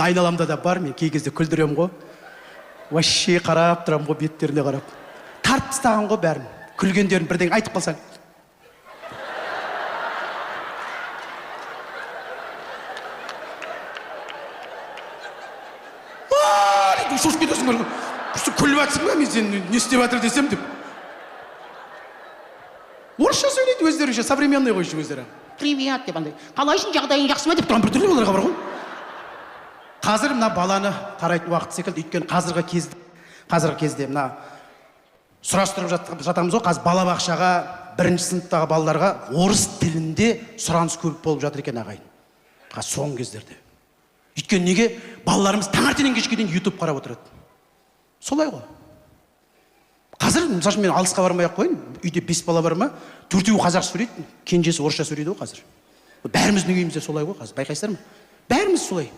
Айналамда да бар, мен кей кезде күлдіремін ғой. Вообще қарап тұрамын ғой, беттеріне қарап. Тартып тастаған ғой бәрін. Күлгендерін бірдеңе айтып қалсаң. Ааа, шошып кетесің ғой. Күліп жатсың ба, мен сені не істеп жатыр десем деп. Орысша сөйлейді өздері еще, современный ғой еще өздері. Привет деп андай. Қалайсың, жағдайың жақсы ма деп тұрған біртүрлі оларға бар ғой. Қазір мына баланы қарайтын уақыт секілді, өйткені қазіргі кезде мына сұрастырып жатамыз ғой, қазір балабақшаға бірінші сыныптағы балаларға орыс тілінде сұраныс көп болып жатыр екен, ағайын. Қазір соңғы кездерде. Өйткені неге? Балаларымыз таңертеңнен кешке дейін YouTube қарап отырады. Солай ғой. Қазір, мысалы үшін, мен алысқа бармай ақ қояйын, үйде 5 бала бар ма, 4-еуі қазақ сөйлейді, кенжесі орысша сөйлейді ғой қазір. Бәріміздің үйімізде солай ғой қазір, байқайсыздар ма? Бәріміз солай.